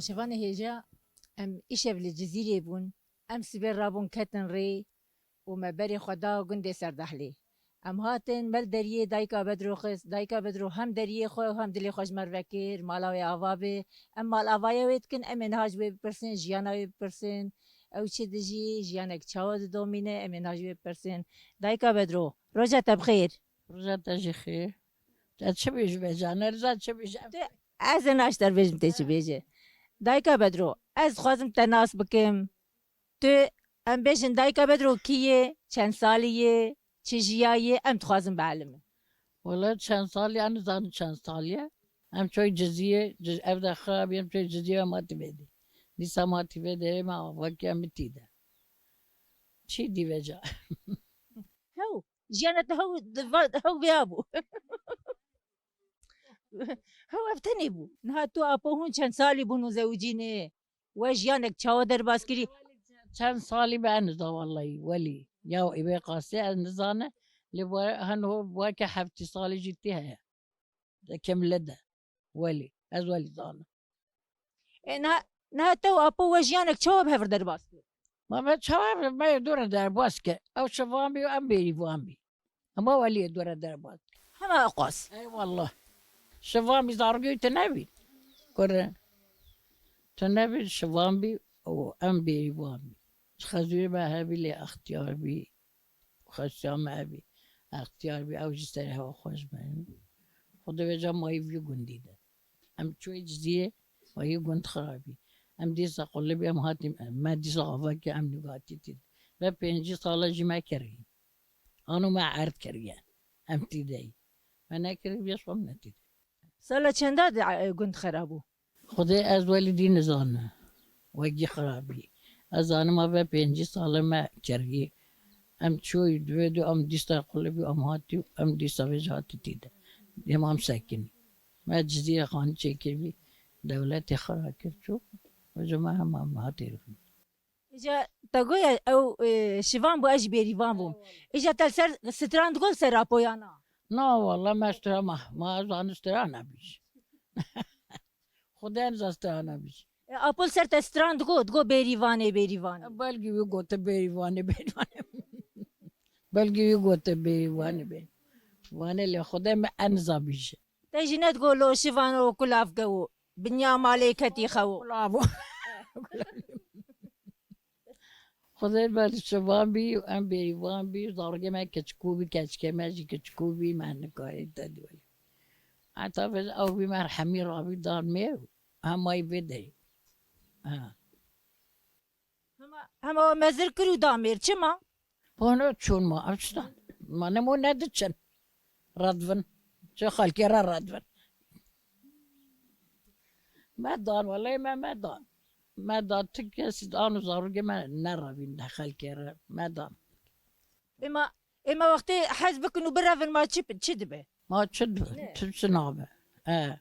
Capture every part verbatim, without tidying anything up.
Şevanê hêja em îşev li Cizîrê bûn. Em sibê rabûn ketin rê û me berê xwe da gundê Serdahlê. Em hatin me li deriyê dayika Bedro xist. Dayika Bedro hem deriyê xwe û hem dilê xwe ji me re vekir, mala wê ava be. Em mal avaya wê dikin, em ê niha ji wê bipirsin, jiyana wê bipirsin. Ew çi dijî, jiyanek çawa didomîne, em ê niha ji wê bipirsin. Dayika Bedro, roja te bi xêr. Roja te jî xêr. Te çi bêjî be canê, ez çi bêjim? Tu, ez ê naş te bêjim tê çi bêje. Dayika Bedro, ez dixwazim te nas bikim. Tu, em bêjin dayika Bedro kî ye, çend salî ye, çi jiya ye, em dixwazin bielime. Wele çend salî, em nizanin çend salî ye. Em çoy Cizîrê, Ciz-, ev de xirabî, em çoy Cizîrê em hatî vê dê. Dîsa em hatî vê dê, me avakî em tî de. Çi dî vêca? Hew, jiyana te hew, hew vêya bû. Hew ev tenê bû. Niha tu apo hûn çend salî bûn û zewicînê? We jiyanek çawa derbas kirî? Çend salî be ez niza wellahî, welî. Ya ê bê qasê ez nizane, lê we, heno weke heftî salî jî tê heye. De kemle de. Welî. Ez welî zanim. E, niha, niha te û apo we jiyanek çawa bi hev re derbas kir? Ma me çawa me yê dû re derbas kir. Ew şivan bî û em bêrîvan bî. Hema weliyê dû re derbas kir. Hema eqas. Eyvallah. Şivan bî zarokê wî tune bî. Kure. Tune bî şivan bî û em bêrîvan bî. Ji xezûrê me hebî lê extiyar bî. Xesiya me hebî. Extiyar bî, ew jî serê hewa xwe ji me. Xwedê vêca mayî vî gundî de. Em çûyê Cizîrê, mayî gund xirabî. Em dîsa qulibî, em hatî, me dîsa avakî, em nûgatî tî. Ve pêncî sala jî me kirî. Ano me erd kiriye. Em tî de yî. Me nekirî, vê şom ne tî de. Sala çenda de, e, gund xera bû? Xwedê ez welî dî nizane. Wegî xirabî. Ez zanim a ve pêncî sale me kergî. Em çûyî divê dû em dîsa qulibî em hatî û em dîsa vêca hatî tî de. Dêm em sekinî. Me Cizîrê xanî çêkiribî. Dewletê xira kir çû. Vêca me hema me hatî rû. Îca te goya ew, e, şivan bû, ez jî bêrîvan bûm. Îca te li ser stran digot ser apoyana? Na, wala me stran ma, ma ez zanim stran nebîj. Xwedê niza stran nebîj. E, apo li ser te stran digot, digot bêrîvanê, bêrîvanê. Belkî wî gote bêrîvanê, bêrîvanê. Belkî wî gote bêrîvanê, bêrîvanê. Lê Xwedê me eniza bîje. Te jî nedigot lo şivan û kulav kewo. Binya malê ketî xewo. Kulav. Xwedê me li şivan bî û em bêrîvan bî, zarokê me keçikû bî, keçikê me jî keçikû bî, me nikarî te dî welî. Heta vê ew bî merhemî rabî dan mêr û hemayî vê derê. Ha. Hema, hema we mezir kir û da mêr, çima? Bono çûn ma, ev çi dan? Ma nemo nediçin. Radvin. Çi xelkê re radvin. Me dan, welê me, me dan. Me dan, tu kes an û zarokê me nerevîn de xelkê re. Me dan. Êma, êma wextê hez bikin û birevin ma çi, çi dibe? Ma çi dibe? Ne. Tişt nabe. E.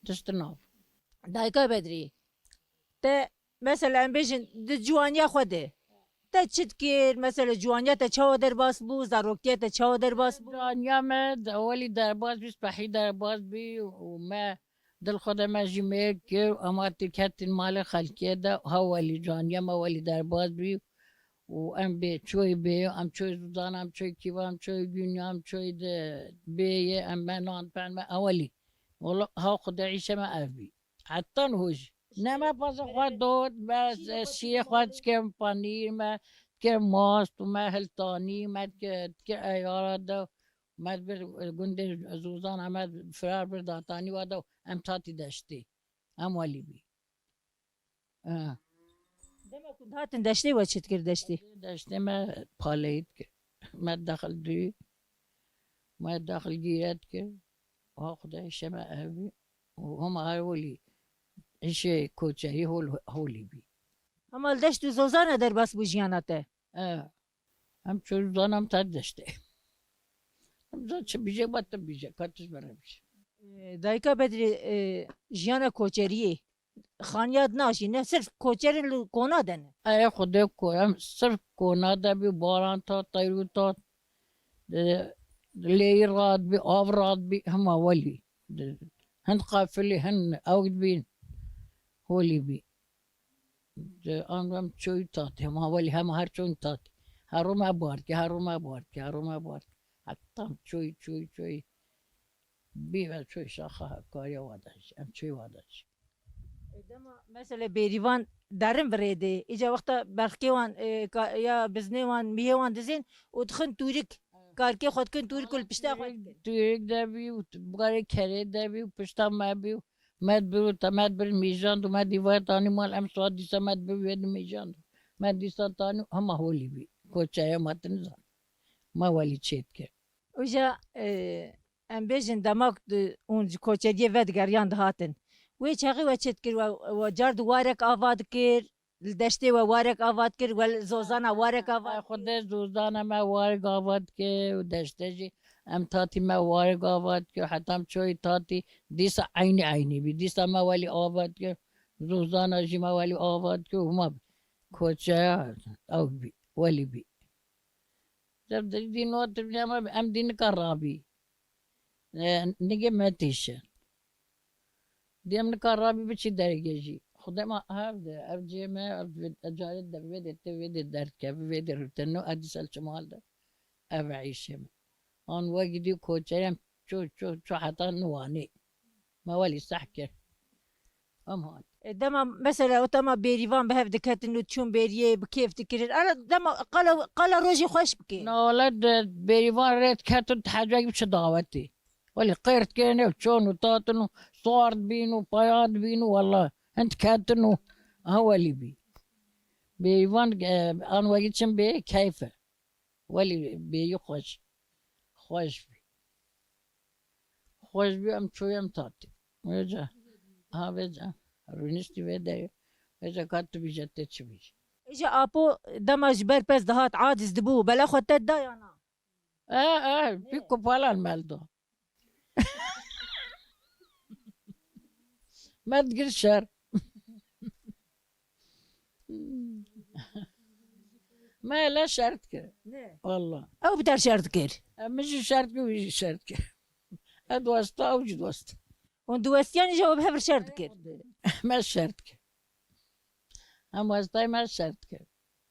Tişt nabe. Dayika Bedrî, te mesela em bêjin di ciwaniya xwe de te çi dikir? Mesela ciwaniya te çawa derbas bû? Zarokiya te çawa derbas bû? Ciwaniya me de welî derbas bî, spehî derbas bî û me dil xwe de me jî mêr kir, em hatî ketin malê xelkê de, ha welî ciwaniya me welî derbas bî û em bê çoy bê, em çoy Zuzan, em çoy Kîva, em çoy Gûnya, em çoy de bê ye, em me nan pen me ewelî. Wala ha Xwedê îşe me ev bî. Heta niho jî. Ne me paza xwe dot, me şiyê xwe dikim panîr, me dikim mast û me hiltanî, me dike, dike eyara de, me dibir gundê Zozan, me firar bir datanî wa de, em tatî deştê. Em welî bî. Ha. Dema ku hatin deştê we çi dikir deştê? Deştê me paleyî dikir. Me dexil dû. Me dexil gîret kir. Ha Xwedê îşe me ev bî. Û hema her welî îşê koçerî hol, holî bî. Hema li deşt û zozana derbas bû jiyana te? E, em çû zozan em ter deştê. Em zan çi bîje, ba te bîje, ka tu ji me re bîje. E, dayika Bedrî, e, jiyana koçeriyê. Xaniya dinaşîne, sirf koçerin li kona de ne. Ey Xwedê ku em sirf kona de bî, baran ta, teyru ta, e, lêyî radbî, av radbî, hema welî. Hin qafilî, hin ew dibîn. Holî bî. An em çoy tatê, ma welî hema her çoy tatê. Her rû me bar dike, her rû me bar dike, her rû me bar dike. Heta em çoy, çoy, çoy. Bî ve çoy şaxa kariya wa de jî, em çoy wa de jî. E, dema mesela bêrîvan derin virêdê. Îca wexta berxkê wan, e, ka-, ya biznê wan, mîhê wan dizên û dixin tûrik. Karkê xwe dikin tûrik û li pişta xwe dikin. Tûrik de bî û t-, barê kerê de bî û pişta me bî û me dibir û te me dibir mîjand û me dî ve tanî mal em saet dîsa me dibir wê dimîjand. Me dîsa tanî hema holî bî. Koçeya me tu nizan. Me welî çê dikir. Uca, e, em bêjin demak di, hûn ji koçeriyê vedigeriyan dihatin. Wê çaxê we çê dikir, we, we car di warek ava dikir, li deştê we warek ava dikir, we li zozana warek ava dikir. Xwedê zozana me warek ava dikir û deştê jî em tatî me warek ava dikir. Heta em çoyî tatî dîsa eynî eynî bî. Dîsa me welî ava dikir. Zozana jî me welî ava dikir û ma koçeya ew bî, welî bî. Dev dî, dî not em, em dî nika rabî. E, nigê me têşe. Diyem nika rabî biçî dergê jî. Xwedê ma hev de, ev cihê me, ev vê, ev carê de vê de tê, vê de derdikeve, vê de rûteno, ev dîsa li çima hal de. Ev e îşê me. An wegî dî koçerê em çû, çû, çû heta niwanê. Me welî seh kir. Em hat. E, dema mesela o dema bêrîvan bi hev diketin û çûn bêriyê bi kêf dikirin. Ana dema qala, qala rojê xweş bike. Nale de bêrîvan rê diketin, tehecek biçi dawetê. Welî qêr dikirin û çûn û tatin û sar dibîn û paya dibîn û wela hin diketin û ha welî bî. Bêrîvan, e, an wegî çin bê keyf e. Welî bêyî xweş. Xweş bî. Xweş bî em çoyê em tatî. Vêca. Ha vêca. Rûniştî vê derê. Vêca ka tu bîje tê çi bîje. Îja apo dema ji ber pez dihat aciz dibû, bela xwe te dayana. E, e, pî kupalan me li do. Me digir şer. Me hele şer dikir. Ne? Walla. Ew bi te şer dikir. E, min jî şer dikir, wî jî şer dikir. E, dosta, ew jî dost. Hûn diwestiyan îja we bi hev re şer dikir. Me şer dikir. Em westayê me şer dikir.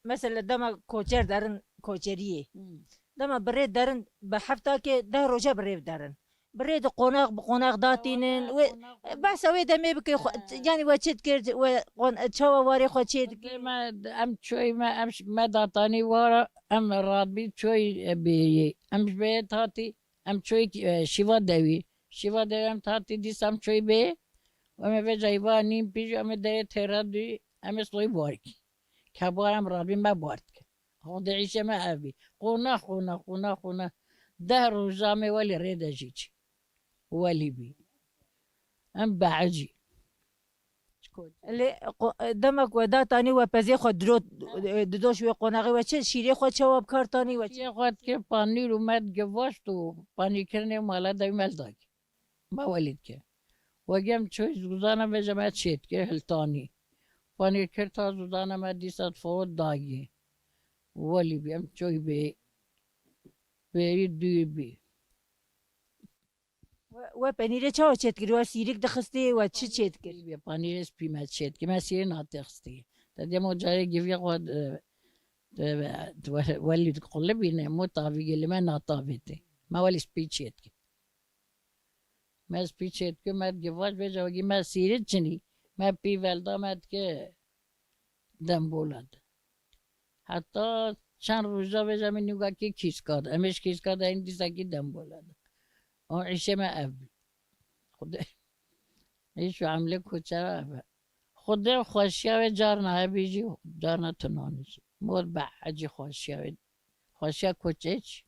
Mesela dema koçer derin koçeriyê. Hmm. Dema bi rê derin bi hefta ke deh roja bi rê derin. Bi rê de qonax bi qonax datînin. Wê, behsa wê demê bike, xwe, yanî we çi dikir, we qon-, çawa warê xwe çê dikir? Me, em çoyê me, em ş-, me datanî wara, em radbî çoy, e, bêyê. Em ji bê tatî, em çoyê, e, şîva dewî. Şîva dewî em tatî dîsa em çoyê bê. Em ê vêca hîva nîm pîj, em ê derê têra dû, em ê soyî barkî. Kebar em radbî me bar dike. Xwedê îşê me ev bî. Qonax, qonax, qonax, qonax. Deh roja me welî rê de jî çi. Welî bî. Em behecî. Lê qo-, dema ku we datanî we pezê xwe diro, didoş wê qonaxê we çi, şîrê xwe çawa bi kar tanî we çi? Şîrê xwe dikir panîr û me digivaşt û panîrkirinê mala de wî me li dagî. Me welî dike. Wegem çoy zûzana vêca me çê dike, hiltanî. Panîrkir ta zûzana me dîsa fawit dagî. Welî bî, em çoy bê, bêrî dû bî. We, we penîrê çawa çêdikir? We sîrik dixistî, we çi çêdikir? Bê panîrê spî me çêdikir. Me sîrê natê xistî. Te dema carê giviya xwe, e, e, we-, welî qulibîne, mo tavî gelî me natavê tê. Me welî spî çêdikir. Me spî çêdikir, me givaş vêca wegî me sîrê çinî. Me pî velda me dike dembola de. Heta çend roja vêca min nûgakî kîska de. Em ê ji kîska de hên dîsakî dembola de. O îşê me ev bî. Xwedê. Îş û emlê koçera ev e. Xwedê xweşiya wê carna hebî jî, carna tu nanî jî. Mor be ecî xweşiya wê. Xweşiya koçê çi?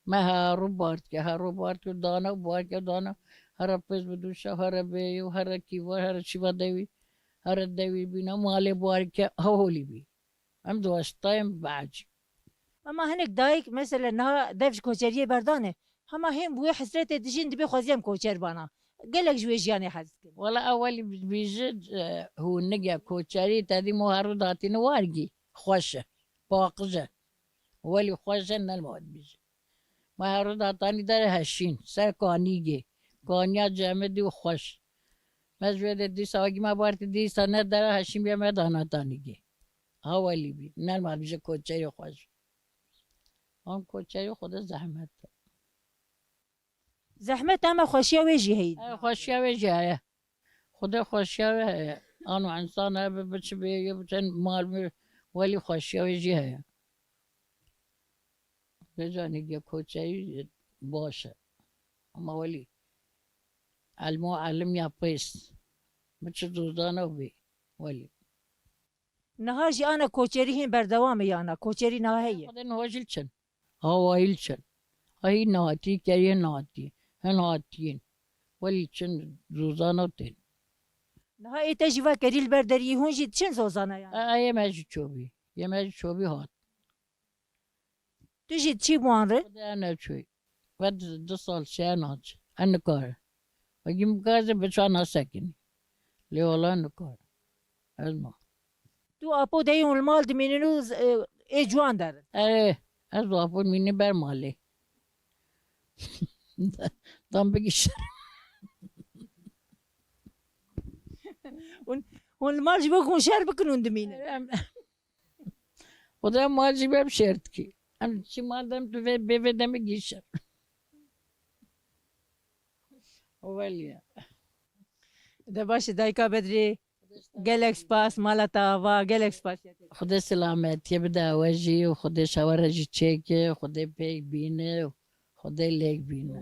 Me herû bar dike, herû bar dike, dana û bar dike, dana. Here pêz bi dûşa, here bêyî û here kîva, here şîva dewî, here dewî bîne, malê bar dike, ha holî bî. Em di westayên behecî. Ama hinek dayik, mesela niha dev ji koçeriyê berdane. Hema hên bi wê hesretê dijîn dibê xwezî em koçer bana. Gelek ji wê jiyanê hez dikin. Wela ewelî bîje, e, hûn nige koçerî te dî mo herû datîne wargî. Xweş e. Paqij e. Welî xweş e, ne li ma dibîje. Ma herû datanî dere heşîn, ser kanîgê. Kaniya cemidî û xweş. Me ji wê de dîsa wekî me bartî dîsa ne dera heşîm ye me dana tanîgê. Ha welî bî. Nerma bije koçerî xweş. An koçerî xwe de zehmet e. Zehmet ama xweşiya wê jî heye. E, xweşiya wê jî heye. Xwedê xweşiya wê heye. Ano insan hebe biçi bê yê biçin mal mir welî xweşiya wê jî heye. Vêca nîgê koçeyî baş e. Ama welî elmo elim ya pês. Biçi dozana bê welî. Niha jî ana koçerî hên berdewam e yana. Koçerî niha heye. Xwedê niha jî li çin. Awayî li çin. Ahî nihatî, keriyê nihatî. Hin hatiyên. Welî çin zozana tên. Niha ê te jî va kerî li ber deriyê hûn jî diçin zozana yani. E, ê me jî çobî. Yê me jî çobî hat. Tu jî diçî bi wan re? Xwedê ne çûy. Ve du, du sal şeye naçi. En nikare. Ve gim gaze biça nasekinî. Lê wala nikare. Ez ma. Tu apo deyê hûn li mal dimînin û z- e, ê ciwan derin. Erê, ez û apo mînî ber malê. Dan bigîşe. Hûn li mal ji bo ku hûn şer bikin hûn dimînin. Xwedê ma jî me bi şer dikî. Em çi ma dem tu vê bê vê demê gîşe. Weliye. De baş e dayika Bedrê. Gelek spas mala te ava, gelek spas. Xwedê silametiyê bide we jî û Xwedê şewere jî çêke, Xwedê pêk bîne û Xwedê lêk bîne.